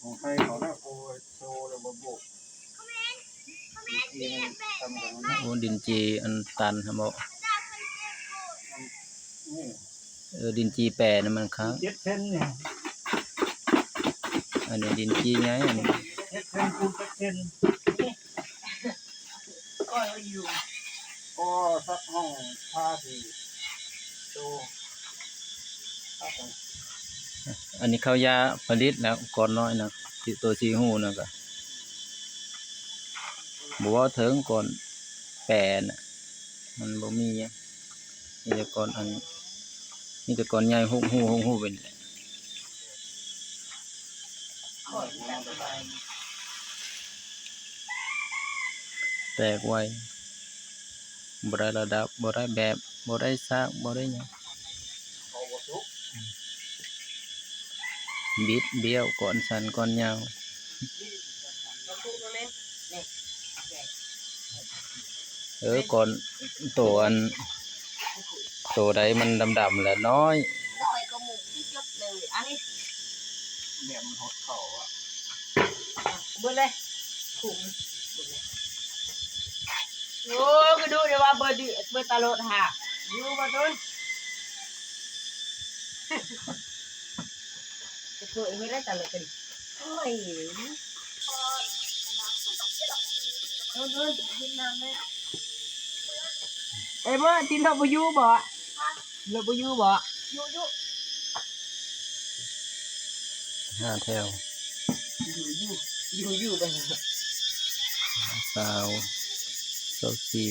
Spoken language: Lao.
ຂອງໄທເຂົານະ ໂກໂຊແລ້ວບໍ່ໂບກ ດິນຈີ່ມັນສ່ຳກັນນະ ໂອ້ ດິນຈີ່ອັນຕັນຫັ້ນບໍ? ນີ້ ເອີ ດິນຈີ່ແປນະມັນຄັກ ເຈັດເຊັນນີ້ ອັນນີ້ດິນຈີ່ໃຫຍ່ ອັນນີ້ ເຈັດເຊັນຄູນເຈັດເຊັນ. ກໍຢູ່ ກໍສັກຫ້ອງພາທີ່ໂຕ ອັນນີ້ເຂົ້າຢາຜະລິດແລ້ວ ກ່ອນນ້ອຍນະ ທີ່ໂຕສີ່ຮູນະ ກະບໍ່ເວົ້າເຖິງກ່ອນແປນະ ມັນບໍ່ມີຫຍັງ ມີແຕ່ກ່ອນອັນ ມີແຕ່ກ່ອນໃຫຍ່ຫົກຮູຫົກຮູໄປນີ້ແຫຼະ ແຕກໄວ ບໍ່ໄດ້ລະດັບ ບໍ່ໄດ້ແບບ ບໍ່ໄດ້ຊາກ ບໍ່ໄດ້ຫຍັງ ບິດບ້ຽວ ກ່ອນສັ້ນ ກ່ອນຍາວ. ເອີ ກ່ອນໂຕອັນ ໂຕໃດມັນດຳໆລະນ້ອຍ ນ້ອຍກວ່າໝູທີ່ສຸດເລີຍ ອັນນີ້ ແບບມັນຫົດເຂົ້າອະ ເບິດເລີຍ ຂຸມ ເບິດເລີຍ ໂອ້ ກະດູໄດ້ວ່າເບິດ ເບິດຕາໂລດຫາ ຢູ່ບໍ່ຕຸນ? ເປີດເຮັດໄດ້ຕາເລີກະດິ ໂອ້ຍ ເອີ ເອີ ເອີ ເອີ ທີ່ເຮົາບໍ່ຢູ່ບໍ? ເຮົາບໍ່ຢູ່ບໍ? ຢູ່ ຢູ່ ຫ້າແຖວ ຢູ່ ຢູ່ ຢູ່ ຢູ່ໄປ ຊາວ ຊາວສີ່